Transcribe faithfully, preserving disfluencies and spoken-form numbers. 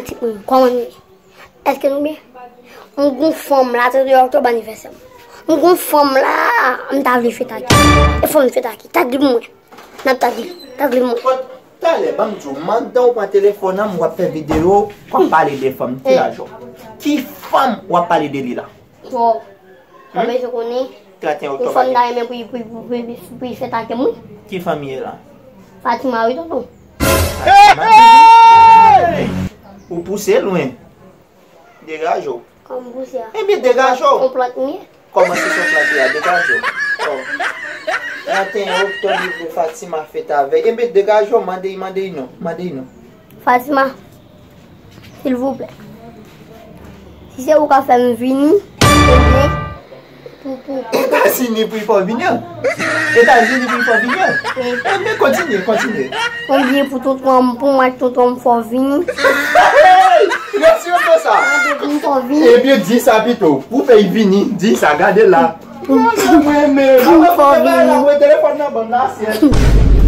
Ti moun, kòman nou ye? Èske nou byen? M gon fanm la, trannteyen oktòb anivèsè m. M gon fanm la, m ta vle fete ak li. E fò m fete ak li. Tag li pou mwen. N ap tag li. Tag li pou mwen. Talè, ban m di w, mandan w pran telefòn nan, w ap fè videyo, w ap pale de fanm, ki laj ou? Ki fanm w ap pale de li la? Twò. Ou bezwen konnen. Yon fanm ta renmen pou, pou, pou, pou, pou, pou fete ak mwen. Ki fanm ye la? Fatima, wi, tonton. Fatima? Ou pouse lwen. Degaje w. Kòm pouse a. Ebyen, degaje w. Yon plant mye. Kòman se sou plant la, degaje w. Oh. Trannteyen oktòb, li vle Fatima fete avè l. Ebyen, degaje w, mande, mande l non. Mande l non. Fatima, silvouplè. Si se ou k ap fè m vini, ebyen, pou, pou, pou. Etazini pou l fè w vini an. Etazini pou l fè w vini an. Ebyen, kontinye, kontinye. Konbyen pou tonton an, pou mwen ak tonton an fè w vini? Retire mwen sa. Konbyen pou m fè w vini? Ebyen, di sa pito. Pou fè l vini, di sa, gade la. Mwen, men, mwen, mwen, telefòn nan ban m la, sèl.